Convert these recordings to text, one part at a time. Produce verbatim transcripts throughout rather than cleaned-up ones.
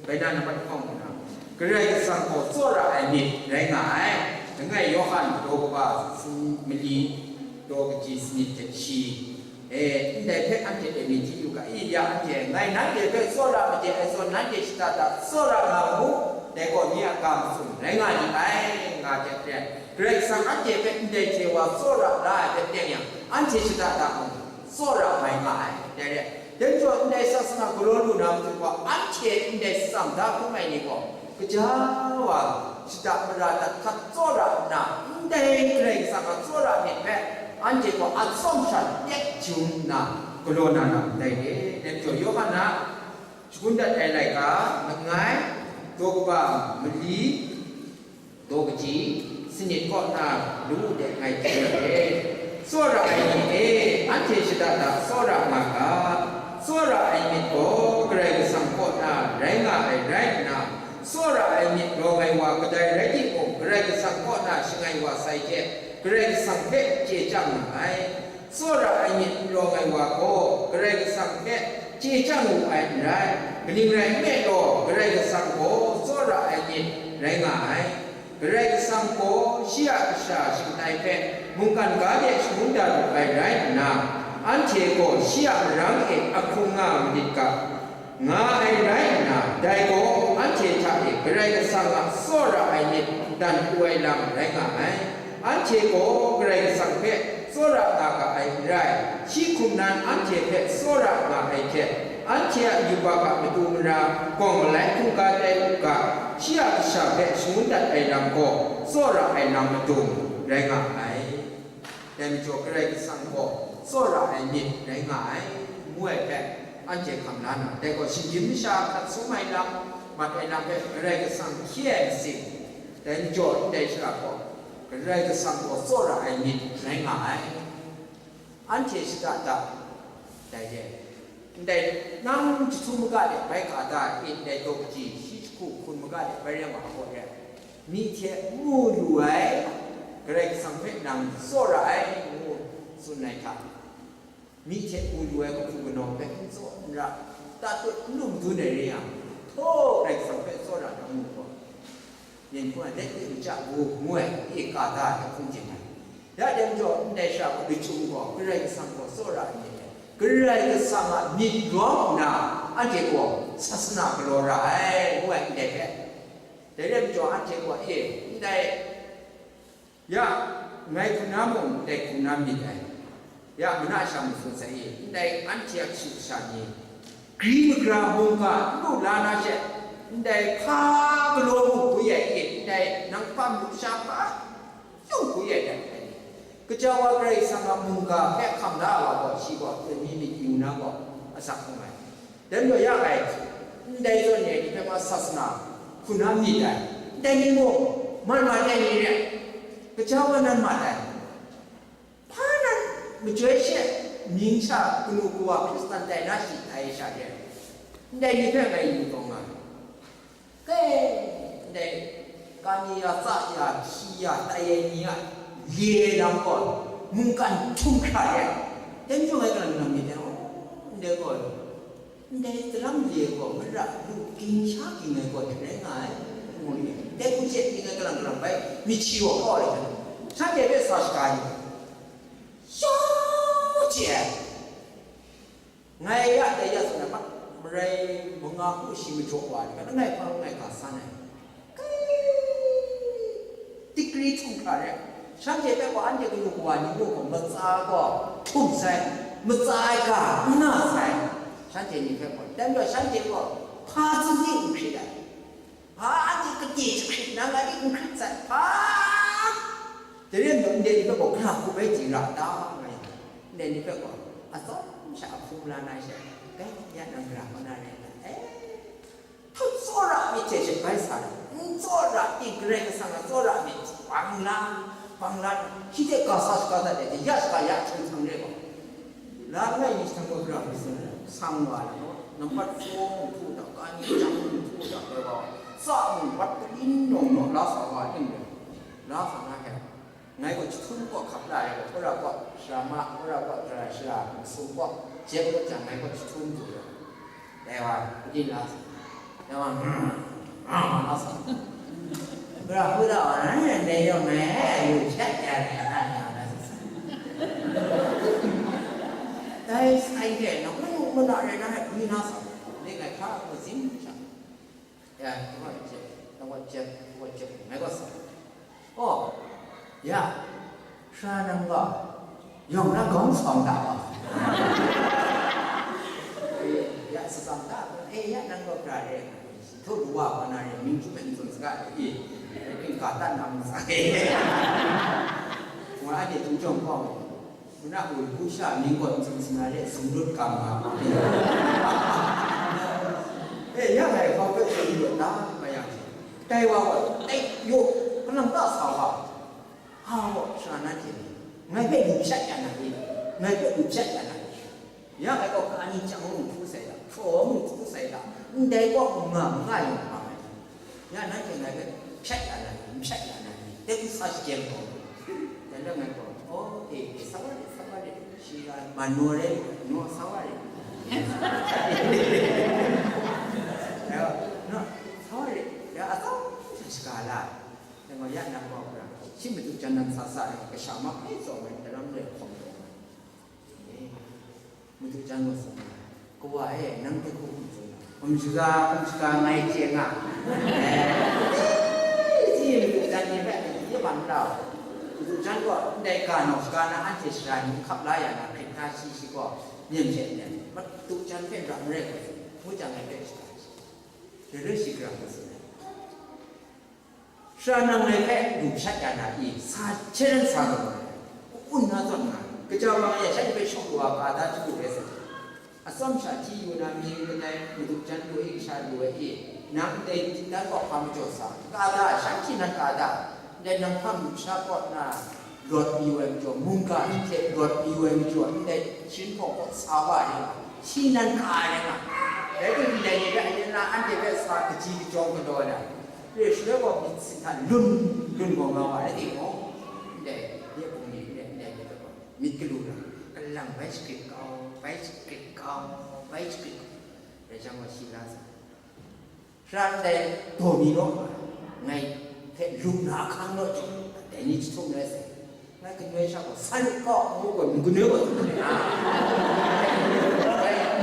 Bai na nambat hkawng hku na, Karai Kasang gaw tsawra ai myit rai nga ai. Langai Yawhan daw kaba sin mali daw kaji sanit hte shi, e, ndai hpe anhte e myit hti yu ga, i ya anhte, ngai nanhte hpe tsawra made ai zawn, nanhte shada da tsawra nga mu, dai gaw mi a ga matsun rai nga li ai, nga jep hte, Karai Kasang anhte hpe ndai hte wa tsawra la ai hpe teng yang, anhte shada da mu, tsawra mai nga ai. Dai re, dai majaw ndai sasana galaw lu na matu gaw, anhte ndai tsam da hkrum ai ni gaw, gaja wa shada mara dat hkat tsawra nna, ndai Karai Kasang a tsawra myit hpe anhte gaw atsawm sha tek jung nna galaw na na ndai re. Dai majaw, Yawhan a shagun dat ai laika, langai, daw kaba mali, daw kaji, sanit kaw na lawu de ngai hte na re. Tsawra ai ni e, anhte shada da tsawra nga ga. Tsawra ai myit gaw Karai Kasang kaw na rai nga ai rai nna, tsawra ai myit rawng ai wa kadai rai timung, Karai Kasang kaw na shangai wa sai hte, Karai Kasang hpe chye chyang nga ai. Tsawra ai myit n rawng ai wa gaw Karai Kasang hpe chye chyang wu ai n rai, kaning rai nme law, Karai Kasang gaw tsawra ai myit rai nga ai. Karai Kasang gaw shi a kasha shingtai hpe mungkan ga de shangun dat wu ai rai nna, anhte gaw shi a marang e ahkrung nga manit ga, nga ai rai nna, dai gaw anhte hta e Karai Kasang a tsawra ai myit dan pru ai lam rai nga ai. Anhte gaw Karai Kasang hpe tsawra nga ga ai n rai, shi hkum nan anhte hpe tsawra nga ai hte, anhte a yubak a matu mara gawng malai hkungga tai u ga, shi a kasha hpe shangun dat ai lam gaw tsawra ai lam madung rai nga ai. Dai majaw Karai Kasang gaw tsawra ai myit rai nga ai, ngu ai hpe, anhte hkam la na, dai gaw shinggyim masha hkrat sum ai lam, mat ai lam hpe Karai Kasang hkye ai masing, dai majaw ndai shara gaw, Karai Kasang gaw tsawra ai myit rai nga ai. Anhte shada da, dai hte, ndai nang jahtum maga de bai ka da, ndai daw kaji shi jahku hkun maga de bai rai wa ai gaw re, myi hte mu lu ai, Karai Kasang hpe nang tsawra ai, ngu tsun ai hta, myi hte mu lu ai kahpu kanaw hpe n tsaw n ra, tatut n lu madun ai re yang, htaw Karai Kasang hpe tsawra na mu gaw, myen hpung ai let yu n chya u, ngu ai, e ka da ai hpung jin ai. Ya dai majaw, ndai shara gaw lachyum gaw, Karai Kasang gaw tsawra ai myit, Karai Kasang a myit rawng nna, anhte gaw sasana galaw ra ai, ngu ai, ndai hpe. Dai rai majaw, anhte gaw, e, ndai, ya, ngai hku na mung, ndai hku na myit ai. Ya, mana sha mung tsun sai e, ndai anhte a kashu kasha ni, gri magra mungga n lu la na she, ndai hpa galaw mung gwi ai e, ndai nang hpa malu sha hpa, Yawng hku e ai, gaja wa Karai Kasang a mungga hpe hkam la ai wa gaw, shi gaw, aten mi myit yu na gaw, asak hkrum ai. Dai majaw ya ai, ndai zawn e, ni hpe ma sasana hku na myit ai, ndai ni mung, mat mat ai ni re, gaja wa nan mat ai, hpa nan majoi she mying sha kanu kawa Hkristan tai na shi ai sha re, ndai ni hpe ngai yu taw nga ai. Kai, ndai, kani ya, tsa ya, hti ya, tai ai ni a, le lam gaw, mungkan htum hkra ai. Dai majaw ngai kalang kalang myit ai, oh, ndai gaw, ndai daram le gaw, mara lu ging sha ging ai gaw, hte rai nga ai, ngu myit. Dai hku she myit ngai kalang kalang bai, myit shi wa kau ai, shanhte hpe sa shaga ai, shaw chye ai. Ngai ya dai ya tsun ai, marai manga hku shi majaw wa ai, langai hpang langai ga san ai. Kai, tikri htum hkra re, shanhte hpe gaw, anhte kanu kawa ni mung gaw, matsa gaw htum sai, matsa ai ga n nga sai, shanhte ni hpe gaw, dan gaw shanhte gaw hpa tsun ni n hkrit ai. Hpa anhte kade jahkrit na nga di n hkrit sai, hpa dai re ai majaw, ndai ni hpe gaw, gara hku bai chye ra ta, nga yang, ndai ni hpe gaw, atsawm sha a hpung la na she, bai, ya nang gara hku na rai ta, e, hput tsawra myit hte she bai sa ai, n tsawra ting, Karai Kasang a tsawra myit bang la, bang la, shi hte ga sa shaga dat ai hte, ya shaga ya htung htung re gaw, la langai mi jahtum gaw, gara hku tsun ai, sang wa ai gaw, nampat sawng htu hta, kani jang htu hta, rai wa, tsa mung wat kaning nawng naw la sa wa ai n rai, la sa na hte, ngai gaw jahtum kaw hkap la ai gaw, wora kaw sara ma, wora kaw sara sara, masum kaw jem kaw jang, ngai gaw jahtum du ai, dai wa, kaning la sa na. Gara hku da wa na, ndai yawng ngai e, yu shat ya na, na, na, na, sa, sa. Dai sai de, na, manu, mana re na, ni na sa, ni ngai hka, ko zin sha. Ya, ko jep, ko jep, ko jep, ngai ko sa. Oh, ya, sara nang gaw, yawng na gawng sawng da wa. Ya, sa sawng da, eh, ya, nang gaw gara re. Htu du wa hpa na re, ming hkrum ai n tsun saga ai, i, hkring ga dat na mu saga ai. Wa a de htung chyawm hpawng, muna wu hku sha ming gaw n tsun sina re, sumlut kam nga ma. E, ya ngai hkau hpe tsun lut na, ma yang, dai wa gaw, dai yaw, kalang ta sa wa, ha gaw, sara na hte ni, ngai hpe lu shat ya na ni, ngai hpe lu shat ya na ni. Ya ngai gaw, ka ni chyang mung hpu sai da, hpraw mung hpu sai da, ndai gaw mung nga, mung nga yawng hpa ai. Ya nanhte ngai hpe hpyak ya na ni, n hpyak ya na ni, dai hku sa shakyem gaw. Dai lam ngai gaw, oh, e, e, sa wa rit, sa wa rit, shi ga man naw re, naw sa wa rit. Ya, no, sa wa rit, ya, atsau sha shaga la. Dai gaw, ya nang gaw hpra, shi madu jan nan sa sa ai, kasha ma hpe tsawm ai, daram re hkawm taw ai. Madu jan gaw tsun ai, "Kawa e, nang hpe hkum tsun ai, hkum shaga, hkum shaga ngai chye nga." Eh, si madu jan ni hpe, ni man ra u. Madu jan gaw, ndai ga nau shaga na anhte sara ni hkap la ya na, hkrit hkra shi shi gaw, nem hte nem, madu jan hpe ra marai gaw, ngu jang ngai hpe shaga shi. Dai rai shi gara hku tsun ai. Sara nang ngai hpe lu shat ya na i, sa hten sa lu ai, ka-un na zawn nga, kaja wa nga ya, shanhte hpe shawng lu ai ga da htu rai sa, atsawm sha hti yu na mying kadai, madu jan lu ai, kasha lu ai i, nang ndai htingdan kaw hpa majaw sa, ka da, shan hti nan ka da, ndai nang hpa mung sha kaw na, lawt mayu ai majaw, mungga hte lawt mayu ai majaw, ndai sharin hpawng kaw sa wa ai nga, shi nan ka ai nga, rai timung, ndai ni hpe ayen na anhte hpe sa kaji kajawng galaw ai. Re shaloi gaw myit sin hta lun, lun gaw nga wa ai timung, ndai, nye hpung ni, ndai, ndai, myit galu na, kalang bai shagrit kau, bai shagrit kau, bai shagrit kau, rai jang gaw shi la sa. Sara ndai daw mi naw, ngai hpe lu na ahkang naw jaw, dai ni jahtum rai sai. Ngai kanoi sha gaw, sa lu kau, ngu gaw, n kanoi gaw,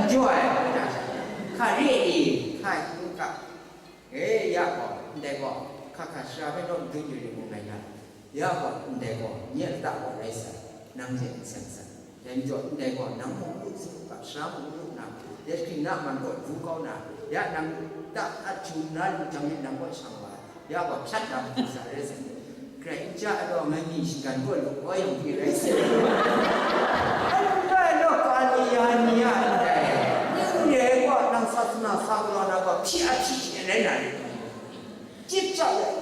n jaw ai, hka re e, hka, hka. E, ya gaw, ndai gaw, hka hka sara hpe naw n dun yu yu mu ngai na, ya gaw, ndai gaw, nye lata gaw rai sai, nang hte n seng sai. Dai majaw, ndai gaw, nang mung n lu, sara mung n lu na, ya shagrin na man gaw du kau na, ya nang ta a jum na lu jang, nang gaw shang wa ai, ya gaw, hpyat na matu sa rai sai. Karai n ja ai gaw, ngai myi shinggan gaw lu kau yang hpe rai sai. Ndai law ka ni ya ni a ndai, ning re ai gaw, nang sa suna sa galaw na gaw, hpyi a hpyi hte rai na rit. Chyip chyap ai,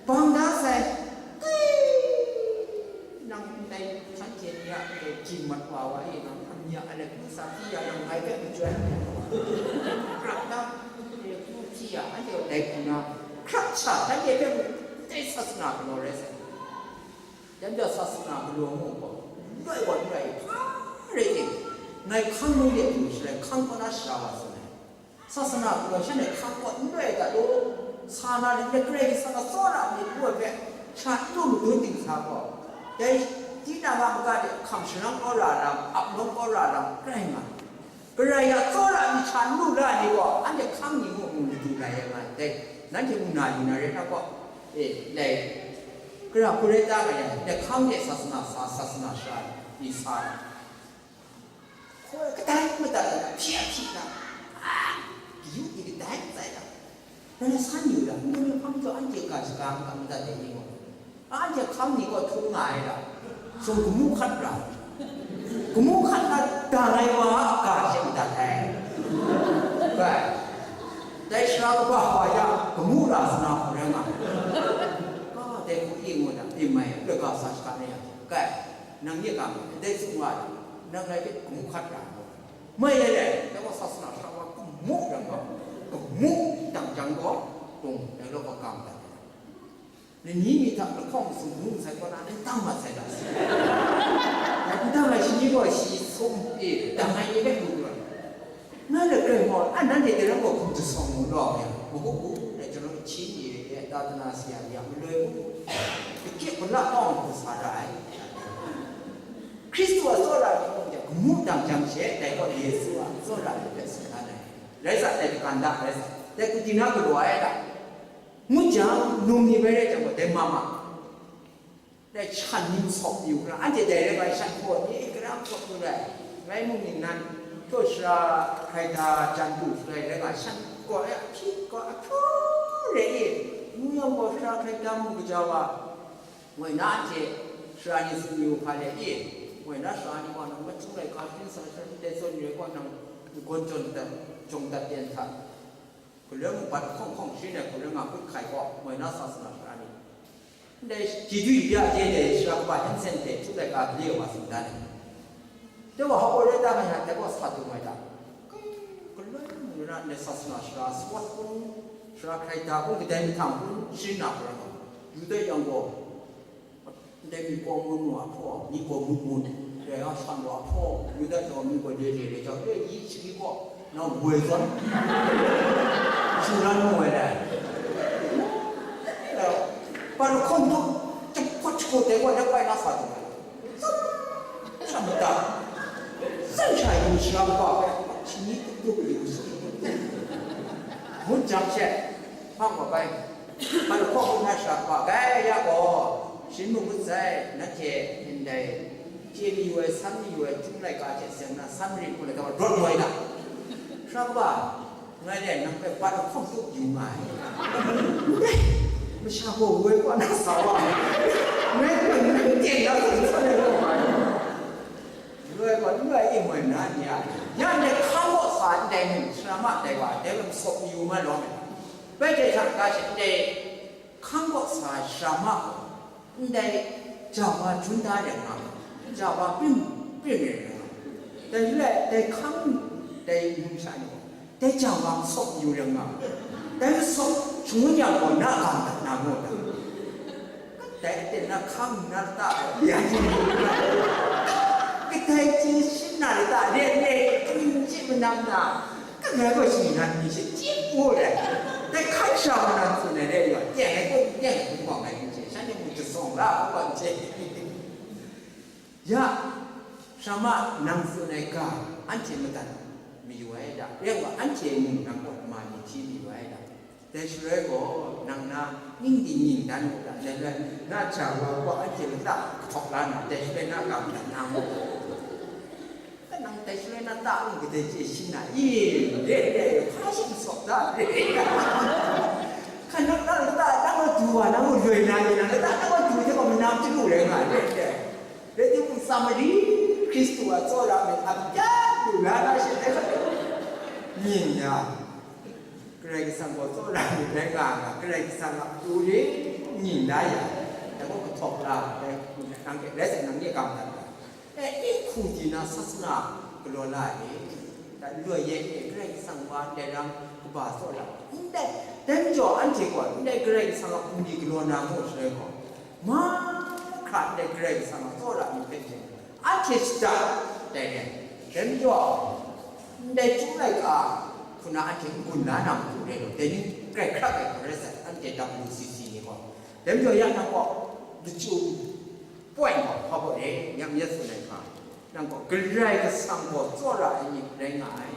bang da sai, nang ndai shanhte ni a, e, jing mat wa wa e, nang hkam ya ai, ngu sa hpyi ya, nang ngai hpe majoi, krap da, e, hpyi ya, anhte gaw dai hku na, krap sha, shanhte hpe mung, ndai sa suna galaw rai sai. Yan ja sa suna galaw mu gaw, n rai wa n rai, hpa rai ting, ngai hkang mung de du shalai, hkang kaw na shara wa tsun ai. Sasana gaw shanhte hkang kaw n rai dat u, sa na lam hte Karai Kasang a tsawra myit ngu ai hpe, sha n lu madun ding sa gaw, dai tinang a maga de hkam sharang kau ra lam, ap lawm kau ra lam, rai nga. Karai a tsawra myit sha n lu la ai ni gaw, anhte hkang ni mung mung ladu lai ya nga ai, dai, nanhte mung na yu na rai na gaw, e, dai, gara hku rai ta ga yang, dai hkang de sasana sa, sasana sha, ni sa ai. Hkoi kadai madat ai hpyi a hpyi na, a, kayu ni kadai matsai na, ngai san yu la, ngai ni hpang jaw anhte ga shaga n ga madat ai ni gaw, anhte hkam ni gaw htum nga ai la, shawng gamu hkat ra, gamu hkat na dang ai wa a ga she madat ai. Bai, dai sara kaba wa ya gamu ra sa na hku rai nga ai. A, dai hku i ngu na, i mai, ga sa shaga na ya, kai. Nang nye ga, ndai tsun wa ai, nang ngai hpe gamu hkat ra ai. Mai ai, dai wa sasana sha wa gamu rai nga, gamu dang jang gaw, tung, dai law ga ga madat ai. Lani mi hta lahkawng masum gamu sai kaw na, dai dang mat sai da si. Dai dang ai shani gaw shi sum e, dang ai ni hpe mu lu ai. Ngai la grai mau, a nanhte dai ram gaw hkum jasawng mu law, Munggu munggu de chyawm hkyin ye e, da tana sara ya maloi munggu, kachye kala tawng hku sa ra ai. Hkristu a tsawra ni mung jang, kamu dang jang she, dai gaw Yesu a tsawra ni hpe tsun dan ai. Rai sa, dai kagan da, rai sa, dai kaji na galaw ai da. Ngu jang, num ni bai rai jang gaw, dai ma ma. Dai shan ni masawp yu hkra, anhte dai rai bai shan gaw ni karam sawp yu rai, rai mung ningnan, htaw shara hkrai da jan du hkrai rai nga, shan gaw e ahpyi gaw ahpyaw re i, ngu yang gaw shara hkrai da mu kaja wa, ngoi na anhte shara ni tsun yu hpa le i, ngoi na shara ni gaw nang machyung laika hpyen sa shara ndai zawn yu ai gaw nang n-gawn jawn dat, jawng dat ten hta. Hkaloi mung bat hkawng hkawng sharin ai hkaloi nga hkut hkai gaw, moi na sa sumla shara ni, ndai chyeju bya je de shara kaba Hansen hte htuk laika gale wa tsun dan ai. Dai wa hpa rai da nga, dai gaw sa dung ai da. Hkaloi mung na ndai sa sumla shara Swat hkung, shara hkrai da hkung, kadai mahtang hkung sharin na hkaloi nga, yu dat yang gaw, ndai mi kaw ngun wa hpaw, mi kaw mut mut, dai a shang wa hpaw, yu dat taw mi kaw le le le jau, le yi shi mi kaw, na woi zawn, shing ran mu ai dai. Ba lahkawng tu, jahpawt jahku dai gaw, dai bai na sa tu ai. Zan sha mi ta, zan sha yu shara kaba hpe, shi ni tuk tuk yu su. Ngut jang she, hpang wa bai. Hpa lahkawng hkrum na shara kaba, gai ya gaw, sharin mu ngut sai, nanhte ndai chye mayu ai, san mayu ai, Chyum laika hte seng na san marin hku na, rawt woi na. Shara kaba, ngai le nang hpe bat lahkawng tup yu nga ai. Ndai, masha gaw woi kaw na sa wa, ngai hpe nang ten na zawn san ai kaw nga ai. Loi gaw, n loi e moi na ni a, ya ndai hkang kaw sa ndai mung, shara ma dai wa, dai lam sawp mayu ma lawm ai. Bai dai hta kaga she ndai hkang kaw sa shara ma gaw, ndai ja wa jun da rai nga, ja wa prim, prim rai nga, dai re ai, dai hkang, dai numsha ni gaw, dai ja wa n sawp yu rai nga, dai n sawp shangun yang gaw, na ga madat na mu da? Dai aten na hkang na lata gaw, ya jin yu na, kadai chye shin na lata, re re, kaning chye manam na, Ka ngai gaw shi nan mi shi chyip ngu ai. Dai hkan sha wa nang tsun ai re yaw, teng ai gaw, teng ai hpung gaw ngai n chye, shanhte mung jasawng la hpung gaw n chye. Ya, shara ma nang tsun ai ga, anhte madat mayu ai da, rai wa, anhte mung nang kaw ma ni hti mayu ai da. Dai shaloi gaw, nang na ning di ning dan u da, dai rai, na ja wa gaw anhte lata kahtawk la na, dai shaloi na ga madat na mu. Nang dai shaloi na ta mung kadai chye shin na i? Re, re, hpa shi masawp da, re. Hkan nang, nang lata nang a du wa, nang a loi na ni, nang lata nang a du hte gaw manam chyalu rai nga, re, re. Rai timung, Samari Hkristu a tsawra myit a pya lu la na she, dai hkra mying ya, Karai Kasang gaw tsawra myit rai nga nga, Karai Kasang a pru ni mying la ya, dai gaw kahtawk la, dai nang hte rai sai, nang nye kam dat ga. E, i hku di na sasana galaw la e, da loi ye e, Karai Kasang wa ndai rang kaba tsawra ndai, dai majaw anhte gaw ndai Karai Kasang a hpung di galaw na mu shaloi gaw, mahkra ndai Karai Kasang a tsawra myit hpe hte anhte shada dai re. Dai majaw, ndai Chyum laika hku na anhte n-gun la na matu re law, dai ni grai hkrak ai hku rai sai, anhte W C C ni gaw. Dai majaw ya nang gaw, lachyum point gaw hpa baw re, nyam ya tsun ai hka, nang gaw Karai Kasang gaw tsawra ai myit rai nga ai,